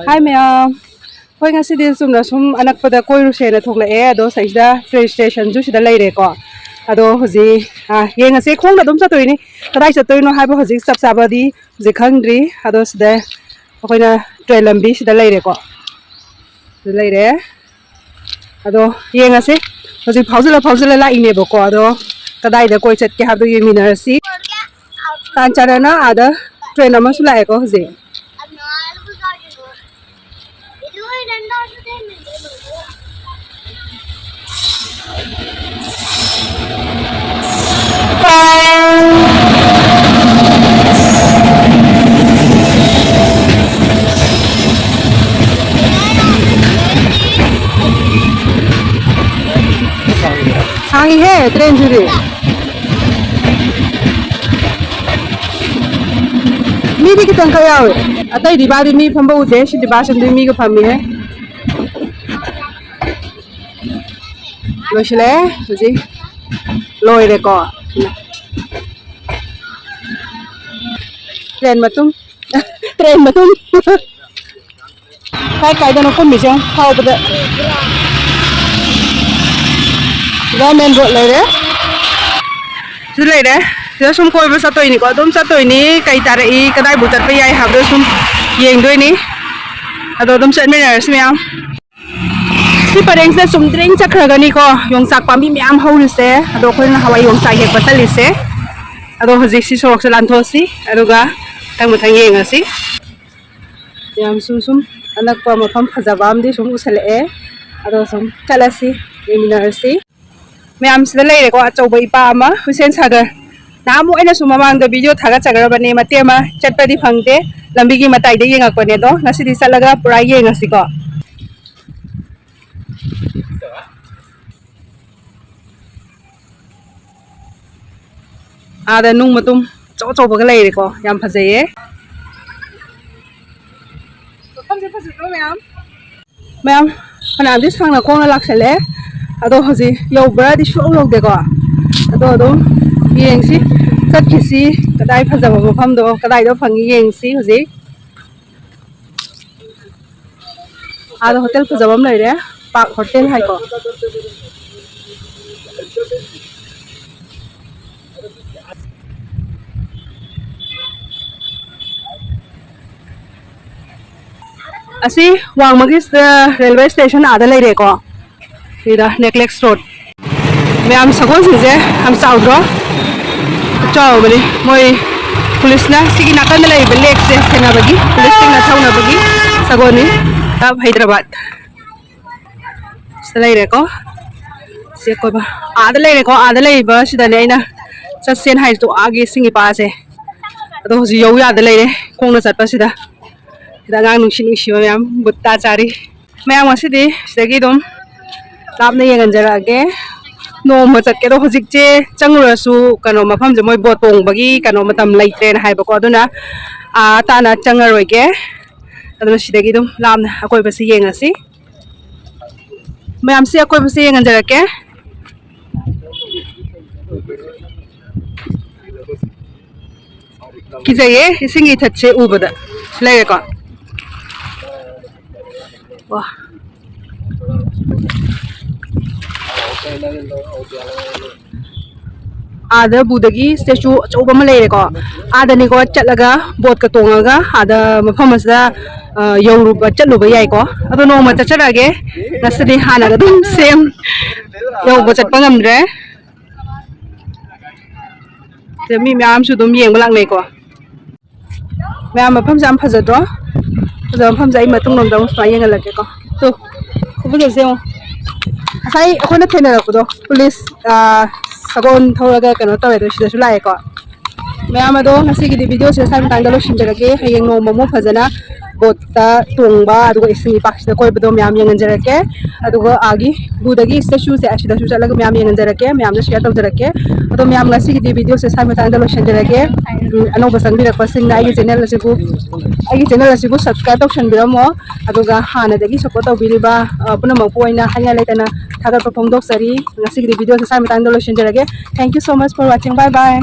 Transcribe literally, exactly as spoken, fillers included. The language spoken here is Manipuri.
ꯍꯥꯏ ꯃꯌꯥꯝ, ꯑꯩꯈꯣꯏ ꯉꯁꯤꯗꯤ ꯆꯨꯝꯅ ꯁꯨꯝ ꯑꯅꯛꯄꯗ ꯀꯣꯏꯔꯨꯁꯦꯅ ꯊꯣꯛꯂꯛꯑꯦ꯫ ꯑꯗꯣ ꯁꯤꯗꯩꯁꯤꯗ ꯇ꯭ꯔꯦꯟ ꯁ꯭ꯇꯦꯁꯟꯁꯨ ꯁꯤꯗ ꯂꯩꯔꯦꯀꯣ꯫ ꯑꯗꯣ ꯍꯧꯖꯤꯛ, ꯑꯥ, ꯌꯦꯡꯉꯁꯦ, ꯈꯣꯡꯅ ꯑꯗꯨꯝ ꯆꯠꯇꯣꯏꯅꯤ꯫ ꯀꯗꯥꯏ ꯆꯠꯇꯣꯏꯅꯣ ꯍꯥꯏꯕ ꯍꯧꯖꯤꯛ ꯆꯞ ꯆꯥꯕꯗꯤ ꯍꯧꯖꯤꯛ ꯈꯪꯗ꯭ꯔꯤ꯫ ꯑꯗꯣ ꯁꯤꯗ ꯑꯩꯈꯣꯏꯅ ꯇ꯭ꯔꯦꯟ ꯂꯝꯕꯤ ꯁꯤꯗ ꯂꯩꯔꯦꯀꯣ꯫ ꯁꯤꯗ ꯂꯩꯔꯦ꯫ ꯑꯗꯣ ꯌꯦꯡꯉꯁꯤ꯫ ꯍꯧꯖꯤꯛ ꯐꯥꯎꯖꯤꯜꯂ ꯐꯥꯎꯖꯤꯜꯂ ꯂꯥꯛꯏꯅꯦꯕꯀꯣ꯫ ꯑꯗꯣ ꯀꯗꯥꯏꯗ ꯀꯣꯏ ꯆꯠꯀꯦ ꯍꯥꯏꯕꯗꯣ ꯌꯦꯡꯃꯤꯟꯅꯔꯁꯤ꯫ ꯇꯥꯟ ꯆꯥꯟꯅꯅ ꯑꯥꯗ ꯇ꯭ꯔꯦꯟ ꯑꯃꯁꯨ ꯂꯥꯛꯑꯦꯀꯣ ꯍꯧꯖꯤꯛ꯫ ꯁꯥꯡꯉꯤꯍꯦ ꯇ꯭ꯔꯦꯟꯁꯤꯗꯤ꯫ ꯃꯤꯗꯤ ꯈꯤꯇꯪ ꯈꯛ ꯌꯥꯎꯋꯦ꯫ ꯑꯇꯩ ꯗꯤꯕꯥꯗꯤ ꯃꯤ ꯐꯝꯕ ꯎꯗꯦ꯫ ꯁꯤ ꯗꯤꯕꯥꯁꯤꯗꯤ ꯃꯤꯒ ꯐꯝꯃꯤꯍꯦ꯫ ꯂꯣꯏꯁꯤꯜꯂꯛꯑꯦ ꯍꯧꯖꯤꯛ꯫ ꯂꯣꯏꯔꯦꯀꯣ꯫ ꯇ꯭ꯔꯦꯟ ꯃꯇꯨꯝ꯫ ꯇ꯭ꯔꯦꯟ ꯃꯇꯨꯝ꯫ ꯀꯥꯏ ꯀꯥꯏꯗꯅꯣ ꯀꯨꯝꯃꯤꯁꯦ ꯌꯦꯡꯉꯨ, ꯐꯥꯎꯕꯗ꯫ ꯁꯤꯗ ꯃꯦꯟ ꯔꯣꯗ ꯂꯩꯔꯦ꯫ ꯁꯤꯗ ꯂꯩꯔꯦ꯫ ꯁꯤꯗ ꯁꯨꯝ ꯀꯣꯏꯕ ꯆꯠꯇꯣꯏꯅꯤꯀꯣ꯫ ꯑꯗꯨꯝ ꯆꯠꯇꯣꯏꯅꯤ꯫ ꯀꯩ ꯇꯥꯔꯛꯏ, ꯀꯗꯥꯏꯕꯨ ꯆꯠꯄ ꯌꯥꯏ ꯍꯥꯏꯕꯗꯣ ꯁꯨꯝ ꯌꯦꯡꯗꯣꯏꯅꯤ꯫ ꯑꯗꯣ ꯑꯗꯨꯝ ꯆꯠꯃꯤꯟꯅꯔꯁꯤ ꯃꯌꯥꯝ꯫ ꯁꯤ ꯄꯔꯦꯡꯁꯤꯗ ꯆꯨꯝꯗ꯭ꯔꯤꯡ ꯆꯠꯈ꯭ꯔꯒꯅꯤꯀꯣ, ꯌꯣꯡꯆꯥꯛ ꯄꯥꯝꯕꯤ ꯃꯌꯥꯝ ꯍꯧꯔꯤꯁꯦ꯫ ꯑꯗꯣ ꯑꯩꯈꯣꯏꯅ ꯅꯍꯥꯟꯋꯥꯏ ꯌꯣꯡꯆꯥꯛ ꯍꯦꯛꯄ ꯆꯠꯂꯤꯁꯦ꯫ ꯑꯗꯣ ꯍꯧꯖꯤꯛ ꯁꯤ ꯁꯣꯔꯣꯛꯁꯦ ꯂꯥꯟꯊꯣꯛꯑꯁꯤ, ꯑꯗꯨꯒ ꯃꯊꯪ ꯃꯊꯪ ꯌꯦꯡꯉꯁꯤ꯫ ꯌꯥꯝ ꯁꯨꯝ ꯁꯨꯝ ꯑꯅꯛꯄ ꯃꯐꯝ ꯐꯖꯕ ꯑꯃꯗꯤ ꯁꯨꯝ ꯎꯁꯜꯂꯛꯑꯦ꯫ ꯑꯗꯣ ꯁꯨꯝ ꯆꯠꯂꯁꯤ, ꯌꯦꯡꯃꯤꯟꯅꯔꯁꯤ꯫ ꯃꯌꯥꯝꯁꯤꯗ ꯂꯩꯔꯦꯀꯣ, ꯑꯆꯧꯕ ꯏꯄꯥ ꯑꯃ, ꯍꯨꯁꯦꯟ ꯁꯥꯒꯔ꯫ ꯅꯍꯥꯟꯃꯨꯛ ꯑꯩꯅꯁꯨ ꯃꯃꯥꯡꯗ ꯚꯤꯗꯤꯑꯣ ꯊꯥꯒꯠꯆꯈ꯭ꯔꯕꯅꯦ, ꯃꯇꯦꯛ ꯑꯃ ꯆꯠꯄꯗꯤ ꯐꯪꯗꯦ, ꯂꯝꯕꯤꯒꯤ ꯃꯇꯥꯏꯗ ꯌꯦꯡꯉꯛꯄꯅꯦ꯫ ꯑꯗꯣ ꯉꯁꯤꯗꯤ ꯆꯠꯂꯒ ꯄꯨꯔꯥ ꯌꯦꯡꯉꯁꯤꯀꯣ꯫ ꯑꯥꯗ ꯅꯨꯡ ꯃꯇꯨꯝ ꯑꯆꯧ ꯑꯆꯧꯕꯒ ꯂꯩꯔꯦꯀꯣ, ꯌꯥꯝ ꯐꯖꯩꯌꯦ꯫ ꯃꯐꯝꯁꯦ ꯐꯖꯗ꯭ꯔꯣ ꯃꯌꯥꯝ? ꯃꯌꯥꯝ ꯐꯅꯌꯥꯝꯗꯤ ꯁꯥꯡꯅ ꯈꯣꯡꯅ ꯂꯥꯛꯁꯜꯂꯦ, ꯑꯗꯣ ꯍꯧꯖꯤꯛ ꯌꯧꯕ꯭ꯔꯥꯗꯤ ꯁꯨꯡꯌꯧ ꯌꯧꯗꯦꯀꯣ꯫ ꯑꯗꯣ ꯑꯗꯨꯝ ꯌꯦꯡꯁꯤ, ꯆꯠꯈꯤꯁꯤ, ꯀꯗꯥꯏ ꯐꯖꯕ ꯃꯐꯝꯗꯣ ꯀꯗꯥꯏꯗ ꯐꯪꯉꯤ ꯌꯦꯡꯁꯤ ꯍꯧꯖꯤꯛ꯫ ꯑꯥꯗ ꯍꯣꯇꯦꯜ ꯐꯖꯕ ꯑꯃ ꯂꯩꯔꯦ, ꯄꯥꯛ ꯍꯣꯇꯦꯜ ꯍꯥꯏꯀꯣ꯫ ꯑꯁꯤ ꯋꯥꯡꯃꯒꯤ ꯔꯦꯜꯋꯦ ꯁ꯭ꯇꯦꯁꯟ ꯑꯥꯗ ꯂꯩꯔꯦꯀꯣ꯫ ꯁꯤꯗ ꯅꯦꯀ꯭ꯂꯦꯁ ꯔꯣꯗ꯫ ꯃꯌꯥꯝ, ꯁꯒꯣꯜꯁꯤꯡꯁꯦ ꯌꯥꯝ ꯆꯥꯎꯗ꯭ꯔꯣ? ꯆꯥꯎꯕꯅꯤ꯫ ꯃꯣꯏ ꯄꯨꯂꯤꯁꯅ ꯁꯤꯒꯤ ꯅꯥꯀꯟꯗ ꯂꯩꯔꯤꯕ ꯂꯦꯛꯁꯦ ꯁꯦꯟꯅꯕꯒꯤ, ꯄꯨꯂꯤꯁꯁꯤꯡꯅ ꯊꯧꯅꯕꯒꯤ ꯁꯒꯣꯜꯅꯤ꯫ ꯍꯥꯏꯗ꯭ꯔꯕꯥꯗ꯫ ꯁꯤꯗ ꯂꯩꯔꯦꯀꯣ꯫ ꯁꯤ ꯑꯀꯣꯏꯕ ꯑꯥꯗ ꯂꯩꯔꯦꯀꯣ꯫ ꯑꯥꯗ ꯂꯩꯔꯤꯕ ꯁꯤꯗꯅꯦ ꯑꯩꯅ ꯆꯠꯁꯦꯅ ꯍꯥꯏꯔꯤꯗꯣ, ꯑꯥꯒꯤ ꯏꯁꯤꯡ ꯏꯄꯥꯁꯦ꯫ ꯑꯗꯣ ꯍꯧꯖꯤꯛ ꯌꯧ ꯌꯥꯗ ꯂꯩꯔꯦ, ꯈꯣꯡꯅ ꯆꯠꯄꯁꯤꯗ꯫ ꯁꯤꯗ ꯑꯉꯥꯡ ꯅꯨꯡꯁꯤ ꯅꯨꯡꯁꯤꯕ ꯃꯌꯥꯝ ꯕꯨꯠꯇ ꯆꯥꯔꯤ꯫ ꯃꯌꯥꯝ, ꯉꯁꯤꯗꯤ ꯁꯤꯗꯒꯤ ꯑꯗꯨꯝ ꯂꯥꯞꯅ ꯌꯦꯡꯍꯟꯖꯔꯛꯑꯒꯦ꯫ ꯅꯣꯡꯃ ꯆꯠꯀꯦ꯫ ꯑꯗꯣ ꯍꯧꯖꯤꯛꯁꯦ ꯆꯪꯉꯨꯔꯁꯨ ꯀꯩꯅꯣ, ꯃꯐꯝꯁꯦ ꯃꯣꯏ ꯕꯣꯠ ꯇꯣꯡꯕꯒꯤ ꯀꯩꯅꯣ ꯃꯇꯝ ꯂꯩꯇ꯭ꯔꯦꯅ ꯍꯥꯏꯕꯀꯣ, ꯑꯗꯨꯅ ꯑꯥ ꯇꯥꯅ ꯆꯪꯉꯔꯣꯏꯒꯦ꯫ ꯑꯗꯨꯅ ꯁꯤꯗꯒꯤ ꯑꯗꯨꯝ ꯂꯥꯞꯅ ꯑꯀꯣꯏꯕꯁꯤ ꯌꯦꯡꯉꯁꯤ꯫ ꯃꯌꯥꯝꯁꯤ ꯑꯀꯣꯏꯕꯁꯤ ꯌꯦꯡꯍꯟꯖꯔꯛꯀꯦ꯫ ꯀꯤꯖꯩꯌꯦ, ꯏꯁꯤꯡ ꯏꯊꯠꯁꯦ ꯎꯕꯗ꯫ ꯂꯩꯔꯦꯀꯣ꯫ ꯋꯥ꯫ ꯑꯥꯗ ꯕꯨꯙꯒꯤ ꯁ꯭ꯇꯦꯆꯨ ꯑꯆꯧꯕ ꯑꯃ ꯂꯩꯔꯦꯀꯣ꯫ ꯑꯥꯗꯅꯤꯀꯣ ꯆꯠꯂꯒ, ꯕꯣꯠꯀ ꯇꯣꯡꯉꯒ ꯑꯥꯗ ꯃꯐꯝ ꯑꯁꯤꯗ, ꯑ, ꯌꯧꯔꯨꯕ, ꯆꯠꯂꯨꯕ ꯌꯥꯏꯀꯣ꯫ ꯑꯗꯣ ꯅꯣꯡꯃ ꯆꯠꯆꯔꯛꯑꯒꯦ꯫ ꯉꯁꯤꯗꯤ ꯍꯥꯟꯅꯒ ꯑꯗꯨꯝ ꯁꯦꯝ ꯌꯧꯕ ꯆꯠꯄ ꯉꯝꯗ꯭ꯔꯦ꯫ ꯁꯤꯗ ꯃꯤ ꯃꯌꯥꯝꯁꯨ ꯑꯗꯨꯝ ꯌꯦꯡꯕ ꯂꯥꯛꯅꯩꯀꯣ꯫ ꯃꯌꯥꯝ, ꯃꯐꯝꯁꯦ ꯌꯥꯝ ꯐꯖꯗ꯭ꯔꯣ? ꯐꯖꯕ ꯃꯐꯝꯁꯦ ꯑꯩ ꯃꯇꯨꯡꯂꯣꯝꯗ ꯑꯃꯨꯛ ꯁꯨꯃꯥꯏꯅ ꯌꯦꯡꯍꯜꯂꯛꯀꯦꯀꯣ꯫ ꯇꯨ, ꯈꯨꯐꯖꯁꯦ ꯌꯦꯡꯉꯣ꯫ ꯉꯁꯥꯏ ꯑꯩꯈꯣꯏꯅ ꯊꯦꯡꯅꯔꯛꯄꯗꯣ, ꯄꯨꯂꯤꯁ, ꯑꯥ, ꯁꯒꯣꯜ ꯊꯧꯔꯒ ꯀꯩꯅꯣ ꯇꯧꯋꯦ, ꯑꯗꯣ ꯁꯤꯗꯁꯨ ꯂꯥꯛꯑꯦꯀꯣ꯫ ꯃꯌꯥꯝ, ꯑꯗꯣ ꯉꯁꯤꯒꯤꯗꯤ ꯚꯤꯗꯤꯑꯣꯁꯦ ꯁ꯭ꯋꯥꯏ ꯃꯇꯥꯡꯗ ꯂꯣꯏꯁꯤꯟꯖꯔꯒꯦ꯫ ꯍꯌꯦꯡ ꯅꯣꯡꯃ ꯑꯃꯨꯛ ꯐꯖꯅ ꯕꯣꯠꯇ ꯇꯣꯡꯕ, ꯑꯗꯨꯒ ꯏꯁꯤꯡ ꯏꯄꯥꯛꯁꯤꯗ ꯀꯣꯏꯕꯗꯣ ꯃꯌꯥꯝ ꯌꯦꯡꯍꯟꯖꯔꯛꯀꯦ꯫ ꯑꯗꯨꯒ ꯑꯥꯒꯤ ꯕꯨꯙꯒꯤ ꯁ꯭ꯇꯦꯆꯨꯁꯦ ꯑꯁꯤꯗꯁꯨ ꯆꯠꯂꯒ ꯃꯌꯥꯝ ꯌꯦꯡꯍꯟꯖꯔꯛꯀꯦ, ꯃꯌꯥꯝꯗ ꯁꯤꯌꯔ ꯇꯧꯖꯔꯛꯀꯦ꯫ ꯑꯗꯣ ꯃꯌꯥꯝ, ꯉꯁꯤꯒꯤꯗꯤ ꯚꯤꯗꯤꯑꯣꯁꯦ ꯁ꯭ꯋꯥꯏ ꯃꯇꯥꯡꯗ ꯂꯣꯏꯁꯤꯟꯖꯔꯒꯦ꯫ ꯎꯝ, ꯑꯅꯧꯕ ꯆꯪꯕꯤꯔꯛꯄꯁꯤꯡꯅ ꯑꯩꯒꯤ ꯆꯦꯅꯦꯜ ꯑꯁꯤꯕꯨ, ꯑꯩꯒꯤ ꯆꯦꯅꯦꯜ ꯑꯁꯤꯕꯨ ꯁꯕꯁꯀ꯭ꯔꯥꯏꯕ ꯇꯧꯁꯟꯕꯤꯔꯝꯃꯣ꯫ ꯑꯗꯨꯒ ꯍꯥꯟꯅꯗꯒꯤ ꯁꯞꯄꯣꯔꯠ ꯇꯧꯕꯤꯔꯤꯕ, ꯑ, ꯄꯨꯝꯅꯃꯛꯄꯨ ꯑꯩꯅ ꯍꯥꯏꯅꯤꯡꯉꯥꯏ ꯂꯩꯇꯅ ꯊꯥꯒꯠꯄ ꯐꯣꯡꯗꯣꯛꯆꯔꯤ꯫ ꯉꯁꯤꯒꯤꯗꯤ ꯚꯤꯗꯤꯑꯣꯁꯦ ꯁ꯭ꯋꯥꯏ ꯃꯇꯥꯡꯗ ꯂꯣꯏꯁꯤꯟꯖꯔꯒꯦ꯫ Thank you so much for watching. Bye bye.